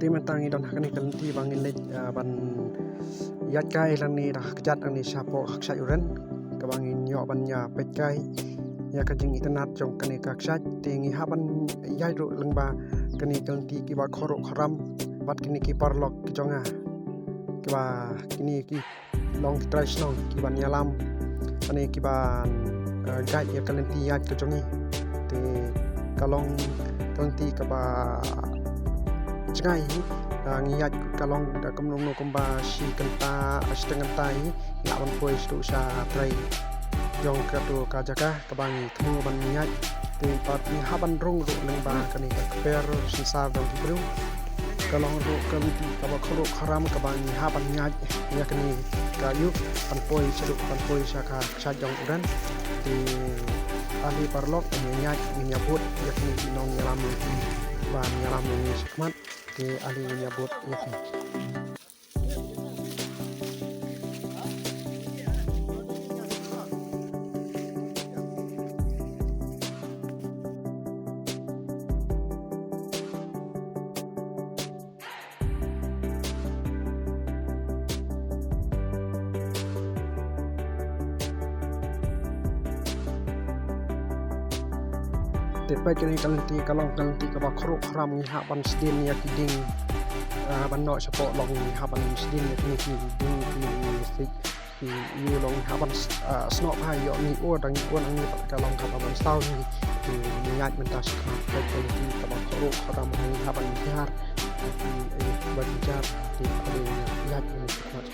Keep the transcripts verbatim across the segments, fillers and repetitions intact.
Te mynta ngi don ha kane ka lynti ba ngin leit, ah, ban ïaid kai lane da kjat lane shapoh ha kshaid u ren, kaba ngin ïoh ban ïa peit kai ïa ka jingitynnad jong kane ka kshaid. Te ngi hap ban ïaid ruh lyngba kane ka lynti kiba khorruh khorram bad kine ki paralok ki jong nga, kiba kine ki long ki trai shnong kiban ïalam lane kiban, eh, guide ïa ka lynti ïaid ka jong ngi. Te ka long ka lynti kaba jngai, eh, ngi ïaid ka long da kumno kumno kumba shi kynta, eh, shiteng kynta hi ngi lah ban poi shaduh sha trai jong kato ka jaka kaba ngi thmu ban ïaid. Te pat ngi hap ban rung ruh lyngba kane ka kper synsar jong ki briew. Ka long ruh ka lynti kaba khorruh khorram kaba ngi hap ban ïaid ïa kane ka aïuh ban poi shaduh ban poi sha ka kshaid jong u ren. Te ale paralok, ngin ïaid, ngin ïa bud ïa kine ki nongïalam lynti ba ngin ïalam ïa ngi shakhmat. Te ale ngin ïa bud ïa ki. Te peit kane ka lynti ka long ka lynti kaba khorruh khorram, ngi hap ban sdien ïa ki dieng, ah, ban noh shapoh long, ngi hap ban sdien ïa kine ki dieng ki sik. Ki ïoh long hap ban, ah, snoh bha ïoh ngi ur dang ngi ur ngi pat ka long kaba ban saw ngi. Ki ngi ïaid mynta shakhmat ka ka ki kaba khorruh khorram ngi hap ban jar. Ki, eh, ban jar ki kaba ïaid ngi shakhmat.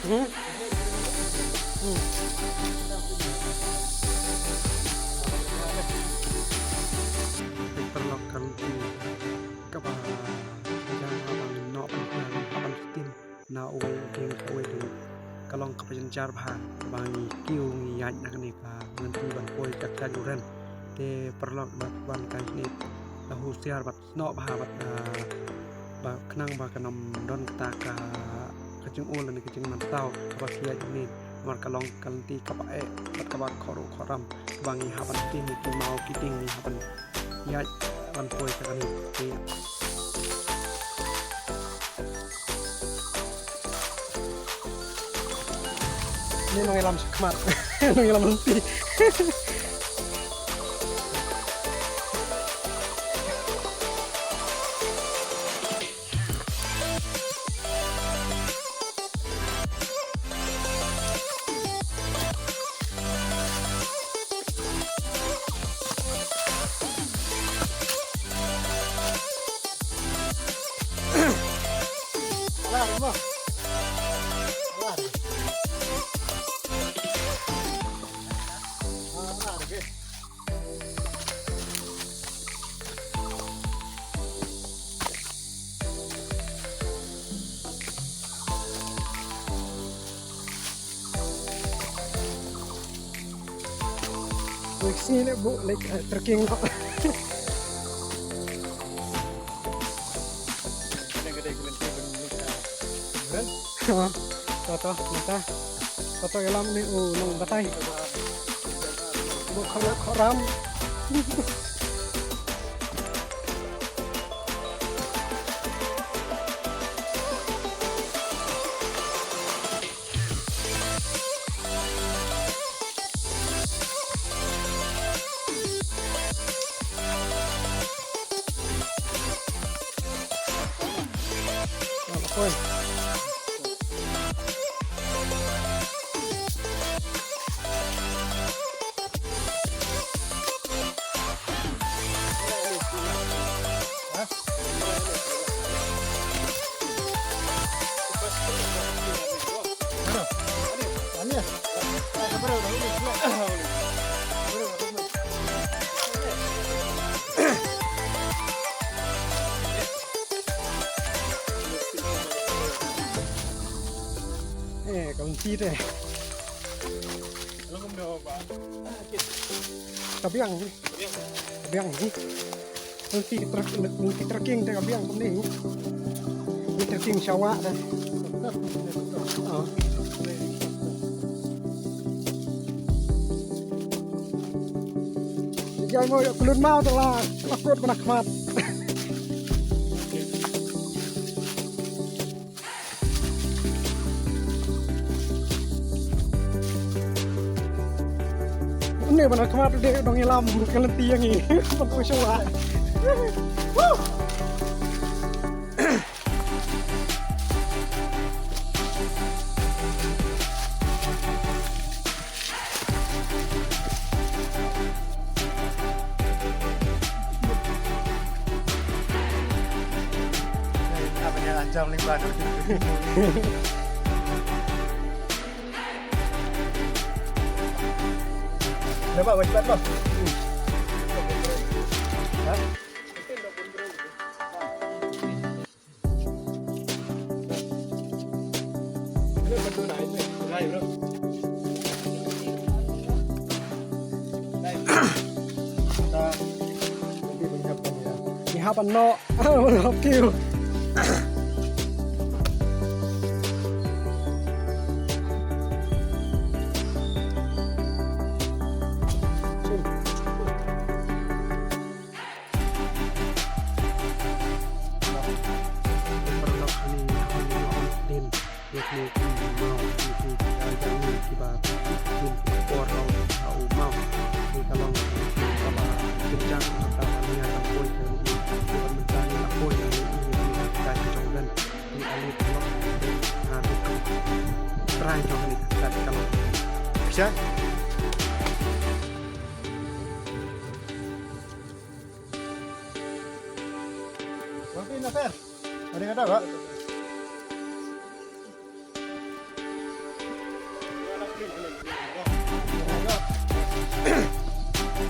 Hmm? Hmm. Peit paralok ka lynti kaba jan ha ba ngin noh ban khnang ha ban sdien na uwei u dieng sha uwei u dieng. Ka long kaba jynjar bha ba ngi kiew ngi ïaid na kane ka lynti ban poi ka kshaid u ren. Te paralok ba wan kai shane la husiar bad snoh bha bad, ah, ba khnang ba kan ym don kata ka, ka jingul lane ka jingmynsaw kaba ki ïaid hangne. Namar ka long ka lynti kaba eh bad kaba khorruh khorram kaba ngi hap ban tieng ïa ki maw ki tieng ngi hap ban ïaid ban poi sha kane. Te Ni nongïalam shakhmat. Nongïalam lynti. Wei, sini le bu, like, eh, trekking ko. Ha, to, to, mata. To, to, ïalam ni, u nongbatai. Bu khoro khoram. Ti te. Ka biang ni. Ka biang ni. Lynti trek-, lynti trekking te ka biang kumne. Ni trekking sha wah te. Oh. Jai mo ïa klun maw te la, la kut ba na khmat. Une ba na khmat de dong ïalam ka lynti ïa ngi. Ban poi shuwa. Woo! Nampak, cepat, bang. Ha? Ngi hap ban noh. Ban hap kiew. Paralok, kane ka video ba ngi ïa pynlong ïa ki maw, ïa ki jingïaid kiba kin por ha u maw. Te ka long kaba jynjar kaba ngi ïa poi, te ngi ïa poi, te ngi ïa poi ïa ki jingïaid ka jong u. Te ale paralok, nga duk trai jong kane ka long. Action. Ada kata, Pak?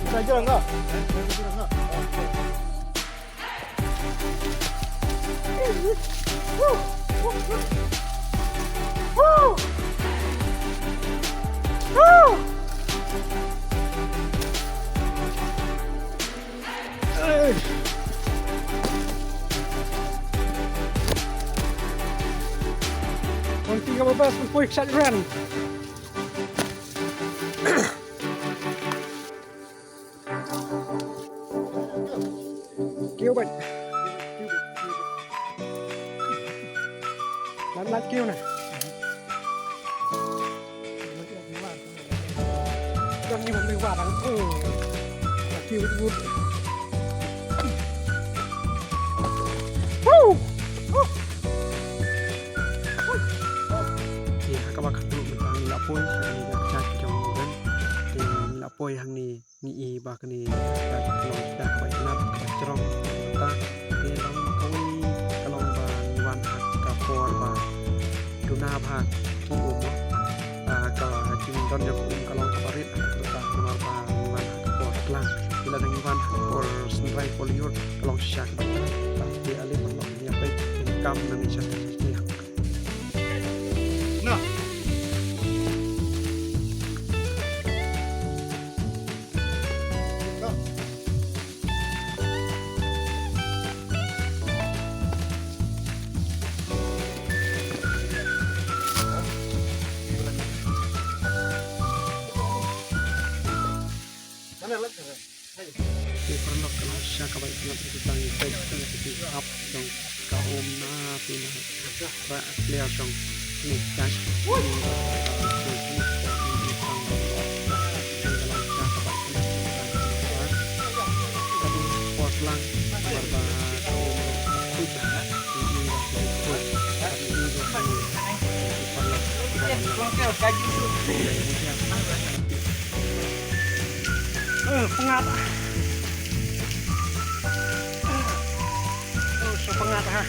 Bisa jalan, Pak? Bisa jalan, Pak? Konti ka babas, pun poi ksat ran. Kiew bad. Lat lat kiew na. Dang ni ban dei wa dang. Oh. Thank you, good. Woo! Woo! Te ha kaba khatduh mynta ngi la poi, ngi la poi hangne, ngi i ba kane ka long da kaba itynnad kaba jrong mynta. Te long kawei ka long ba ngi wan ha ka por ba duna bha ki um mo. Ah, ka jingdon jong ka um ka long kaba rit ha ka por mynta namar ba ngi wan ha ka por tlang. Te lada ngi wan ha ka por synrai por lyiur ka long shisha kaba itynnad. Te ale paralok ngi ïa peit, ngi kam nangne sha sha sha. Nah. Te paralok, ka long shisha kaba itynnad, ngi peit ïa ka jinghap jong ka um na phi na. Ba clear jong kane ka. Por lang, por ba ka um. Eh, pengat. Oh, so pengat ha.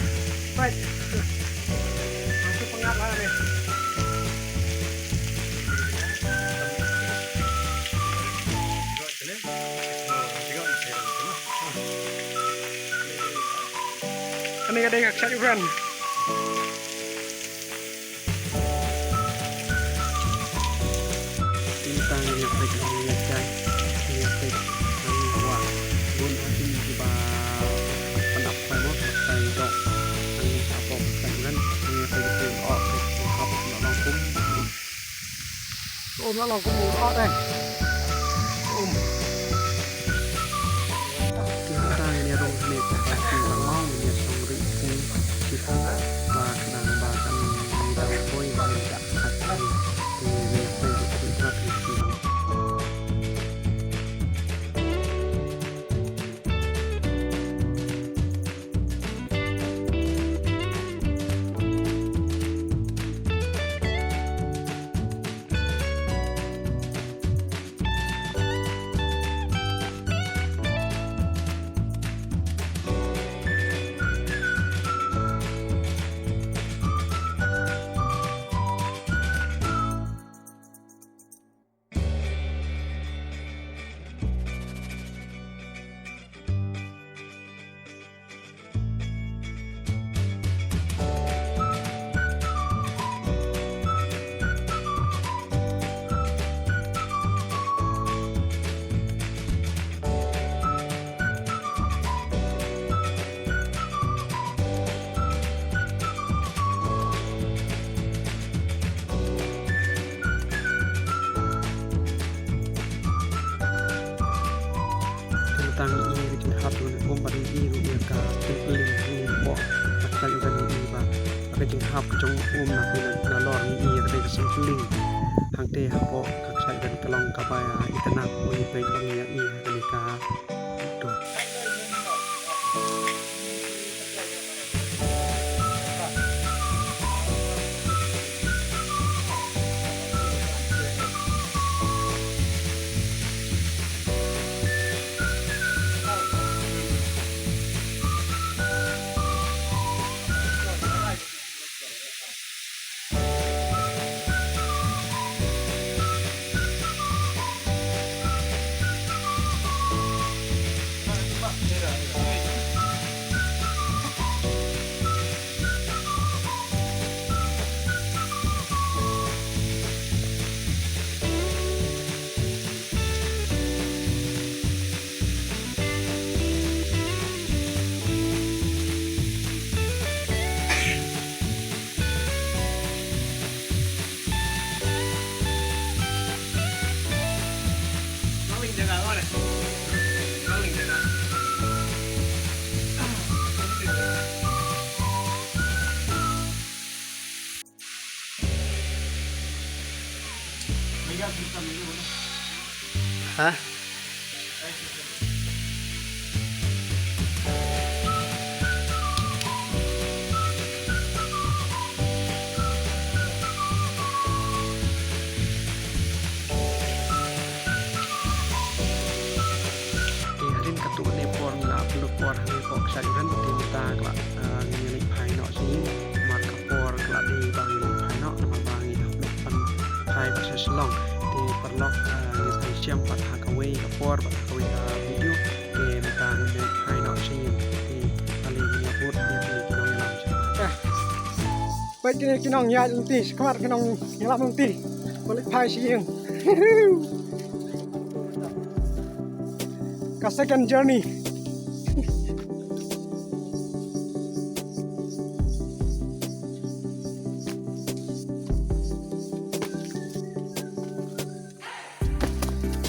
Baik. So pengat ha ni. Kane ka dei ka kshaid u ran. Ngi peit ngi wa bun ha ki ba pynap phai mo, phai dok. Ngi ha pok phai ngan ngi peit ki ok, ngi hap na long kum. Um, na long kum ok deh. Um. Ki hata ngi rong ne ki ba mau ngi song ri ki ki ba ka dang ba kan ngi dang poi ba ngi dak. Tang i ka jinghap jong um ba i ruh ïa ka tympeling ni mo. Ka khlaiñ u dang i ba ka jinghap ka jong um na ka na lor ni i ka dei ka tympeling. Hangte hapoh ka khlaiñ u dang ka long ka ba i ka nak u i peit long ïa i ka ni ka. To. Ha? Te hadien katto katne por nga la upload por hangne hapoh ka channel, te mynta ka la, ah, ngin ïa leit phai noh sha ïing. Namar ka por ka la dei ba ngin leit phai noh, namar ba ngin hap leit pan phai bad sha Shillong. Te paralok, ah, ngin sa ïashem pat ha kawei ka por bad ha kawei ka video. Te mynta ngin leit phai noh sha ïing. Te ale ngin ïa bud ïa kine ki nongïalam sha. Peit kine ki nongïalam lynti, shakhmat ki nongïalam lynti. Ba leit phai sha ïing. Ka second journey.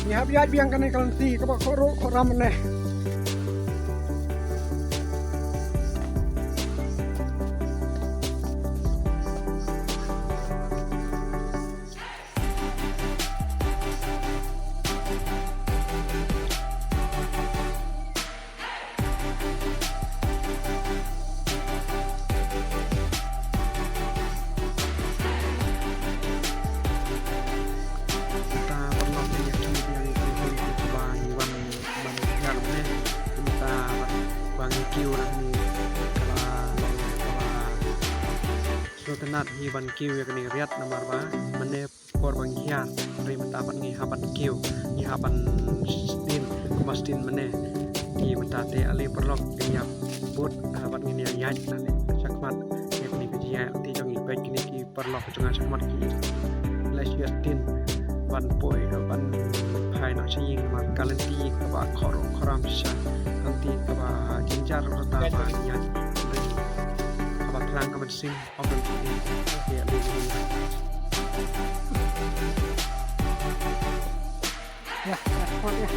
Ngi hap ïaid biang kane ka lynti kaba khot ruh khot ram ne. Kata paralok, ïa ki biang ïa ki ba ngi wan ban hiar ne. Kata ba ngi kiew na ni kaba long kaba sngewtynnat hi ban kiew ïa kane ka riat namar ba mynne por ba ngi hiar, hynrei mynta pat ngi hap ban kiew, ngi hap ban sdien, kumba sdien mynne. Te mynta te ale paralok, ngin ïa bud, ah, bad ngin ïa ïaid na ne shakhmat ïa kane ka jingïaid lynti jong ngi. Peit kine ki paralok jong nga shakhmat ki leit sha sdien. ban poi, ban phai noh sha ïing namar ka lynti kaba khor khram shisha, ka lynti kaba jynjar ruh kata ba ngi ïaid. Kaba thrang ka mynsiem, ym don shuh ïa ka lynti. Ïa, ïa, ïa.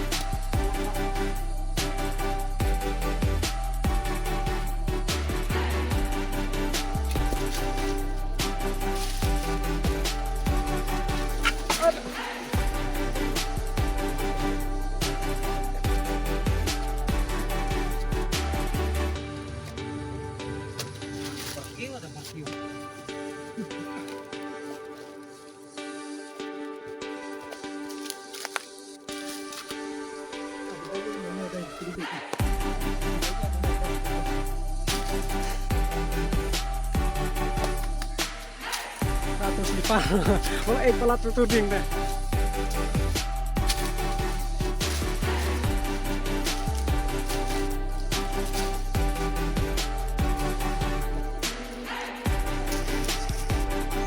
Ratu slipar. Oh, eh, pala tu tu ding deh.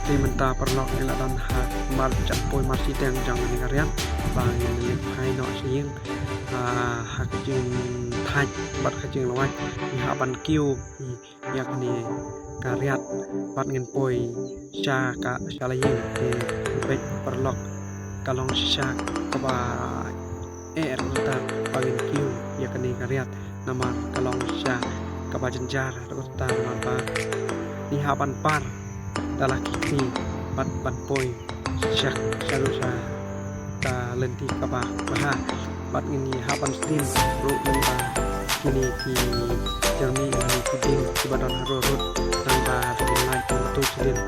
Te mynta paralok ngi la don ha mar jan poi mar shiteng jong kane ka riat ba ngin leit phai noh sha ïing, ah, ha ka jingthait bad ka jinglwait ngi hap ban kiew ïa kane ka riat bad ngin poi sha ka sha la ïing. Te bad paralok ka long shisha kaba eh ruh kata ba ngin kiew ïa kane ka riat namar ka long shisha kaba jynjar ruh kata namar ba ngi hap ban par da la ki kti bad ban poi sha sha ruh sha ka lynti kaba bha bad ngin ïa hap ban sdien ruh lyngba kine ki jyrmi lane ki dieng kiba don harud harud lyngba ki lait ki batu sdien.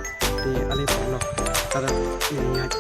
Te ale paralok, tada ngin ïaid.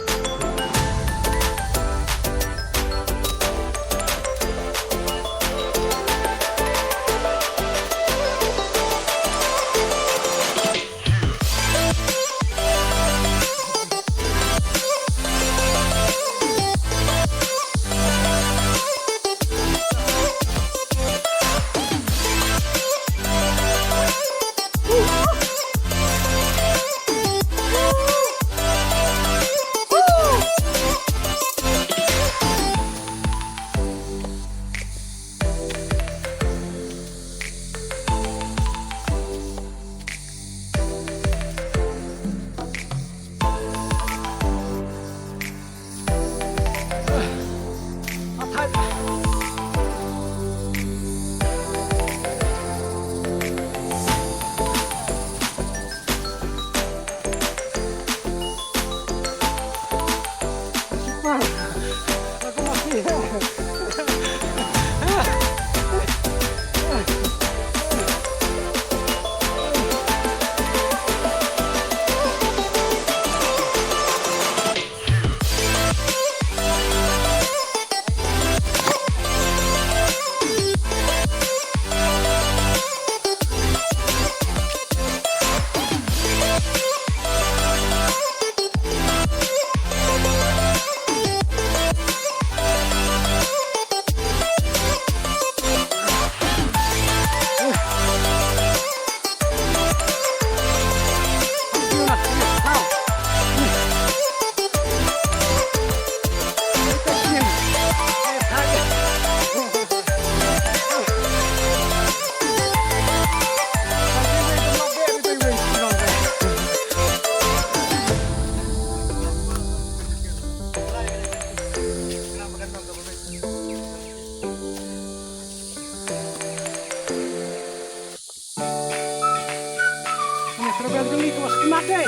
Ïa trubel jong ngi ka was kmat dei.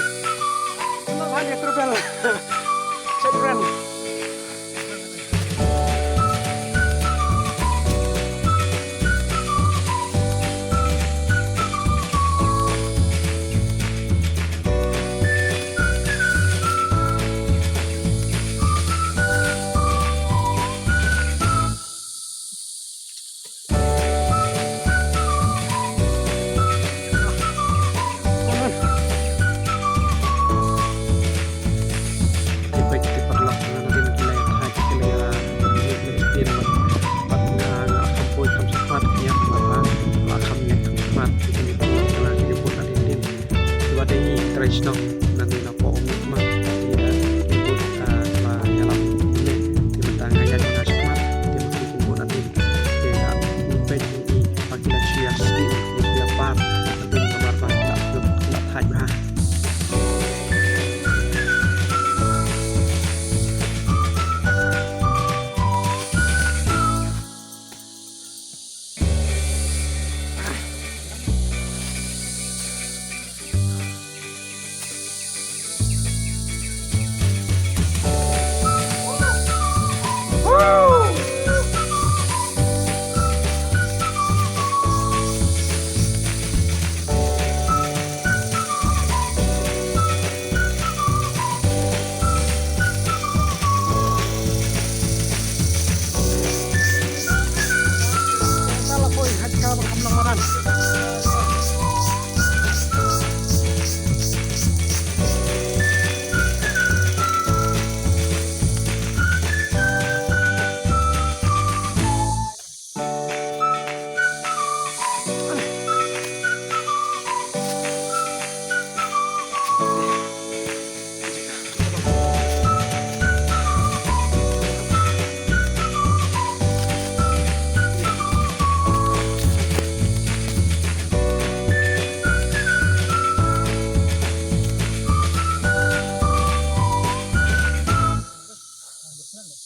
Kmat ha ïa trubel. Children. Bismillah.